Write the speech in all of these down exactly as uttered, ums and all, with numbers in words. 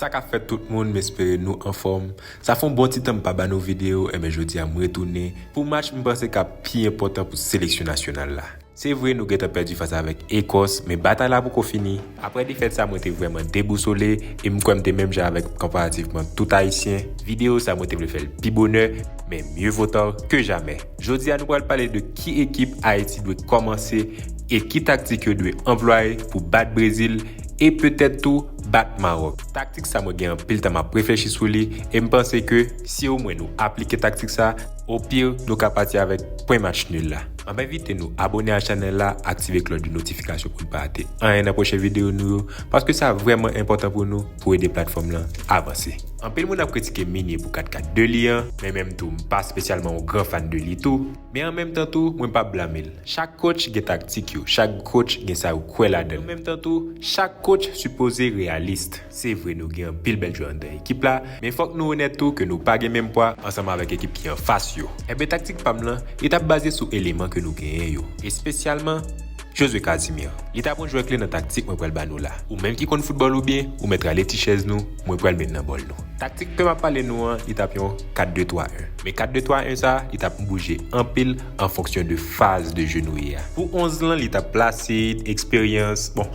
Sa k ap fèt tout moun, m espere nou anfòm. Sa fè yon bon ti tan m pa ba nou videyo, enben jodi a m retounen pou match m panse k ap pi enpòtan pou seleksyon nasyonal la. Se vre nou gentan pèdi fas avèk Ekòs, men batay la poko fini. Apre defèt sa, mwen te vrèman debousole e m kwè m te menm jan avèk konparativman tout Ayisyen. Videyo sa, mwen te vle fè l pi bonè, men mieux vaut tard que jamais. Jodi a, nou pral pale de ki ekip Ayiti dwe kòmanse e ki taktik yo dwe anplwaye pou bat Brezil e petèt tou bat Mawòk. Taktik sa, mwen gen anpil tan m ap reflechi sou li e m panse ke si omwen nou aplike taktik sa, opi nou ka pati avèk pwen match nul la. M ap envite nou abòne a chanèl la, aktive klòch de notifikasyon pou n pa rate anyen nan pwochen videyo nou yo, paske sa vrèman enpòtan pou nou pou ede platfòm lan avanse. Anpil moun ap kritike Meunier pou kat kat de li an, men menm tou m pa espesyalman yon gran fan de li tou, men an menm tan tou, mwen p ap blame l. Chak coach gen taktik yo, chak coach gen sa yo kwè ladan l. An menm tan tou, chak coach sipoze reyalis. Se vre nou gen anpil bèl jwè anndan ekip la, men fòk nou onèt tou ke nou pa gen menm pwa ansanm avèk ekip ki anfas yo. Enben taktik pa m lan, li t ap baze sou eleman ke nou genyen yo, espesyalman Josué Casimir. Li t ap yon jwè kle nan taktik mwen pral ba nou la. Ou menm ki konn foutbòl ou byen, ou mèt rale ti chèz nou, mwen pral met nan bòl nou. Taktik ke m ap pale nou an, li t ap yon kat de twa en. Men kat de twa en sa, li t ap bouje anpil an fonksyon de faz de je nou ye a. Pou onz lan, li t ap plaside, eksperyans. Bon,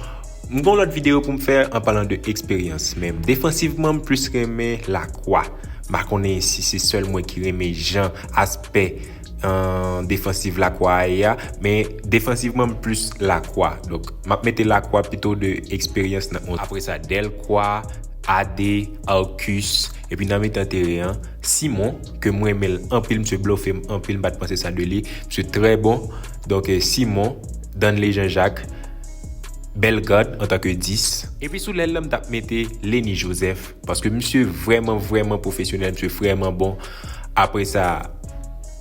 m gon lòt videyo pou m fè an palan de eksperyans, men defansivman, m plis renmen Lakwa. M pa konnen si se sèl mwen ki renmen jan aspè, euh, defansiv Lakwa a ye a, men defansivman, m plis Lakwa. Donk, m ap mete Lakwa pito de eksperyans nan onz. Apre sa, Delcroix, Adé, Arcus, epi nan mitan teren an, Simon, ke m renmen l anpil, misye blofe m anpil, m pa t panse sa de li, misye trè bon. Donk, eh, Simon, Danley Jean-Jacques, Bellegarde antanke dis. Epi sou lèl lan, m t ap mete Lenny Joseph, paske misye vrèman, vrèman pwofesyonèl, misye vrèman bon. Apre sa,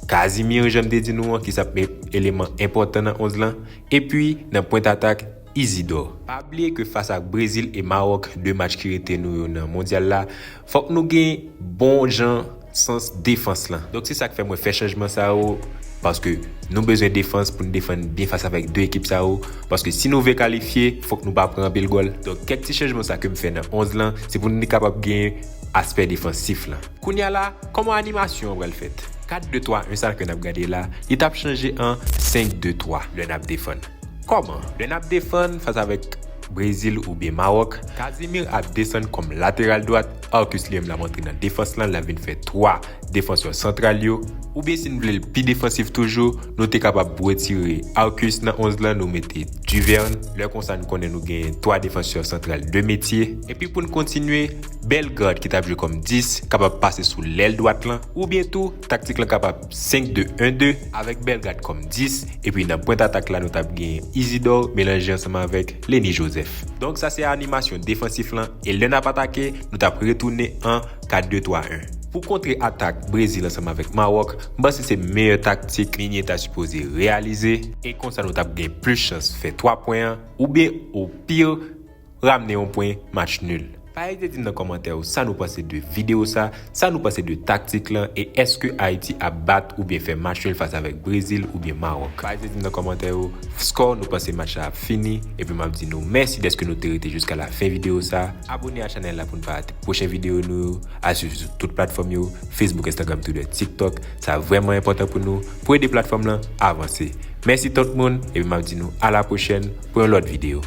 Casimir, jan m te di nou an, ki sa ap eleman enpòtan nan onz lan. Epi, nan pwent atak, Isidore. Pa bliye ke fas ak Brezil e Mawòk, de match ki rete nou yo nan mondyal la, fòk nou gen bon jan sans defans lan. Donk, se sa k fè mwen fè chanjman sa yo, paske nou bezwen defans pou n defann byen fas avèk de ekip sa yo, paske si nou vle kalifye, fòk nou pa pran anpil gòl. Donk, kèk ti chanjman sa ke m fè nan onz lan, se pou n kapab gen aspè defansif lan. Kounye a la, kòman animasyon an pral fèt? Kat de twa en sa ke n ap gade la, li t ap chanje an senk de twa lè n ap defann. Kòman? Lè n ap defann fas avèk Brezil oubyen Mawòk, Casimir ap desann kòm lateral dwat, Arcus li menm l ap antre nan defans lan, l ap vin fè twa defansè santral yo, oubyen si n vle l pi defansif toujou, nou te kapab retire Arcus nan onz lan, nou mete Duverne. Lè konsa, n konnen nou gen twa defansè santral de metye. Epi pou n kontinye, Bellegarde ki t ap jwe kòm dis, kapab pase sou lèl dwat lan, oubyen tou, taktik lan kapab senk de en de, avèk Bellegarde kòm dis, epi nan pwent atak la, nou t ap gen Isidore melanje ansanm avèk Lenny Joseph. Donk, sa se animasyon defansif lan, e lè n ap atake, nou t ap retounen an kat de twa en. Pou kontre atak Brezil ansanm avèk Mawòk, m panse se meyè taktik Meunier ta sipoze reyalize, e konsa nou t ap gen plis chans fè twa pwen an, oubyen, opi, ramne yon pwen, match nul. Pa ezite di m nan kòmantè yo sa nou panse de videyo sa, sa nou panse de taktik lan, e èske Ayiti ap bat oubyen fè match nul fas avèk Brezil oubyen Mawòk. Pa ezite di m nan kòmantè yo skò nou panse match la ap fini, epi m ap di nou mèsi dèske nou te rete jiska la fen videyo sa. Abòne a chanèl la pou n pa rate pwochen videyo nou yo, al swiv sou tout platfòm yo, Facebook, Instagram, Twitter, TikTok. Sa vrèman enpòtan pou nou, pou ede platfòm lan avanse. Mèsi tout moun, epi m ap di nou a la pwochèn pou yon lòt videyo.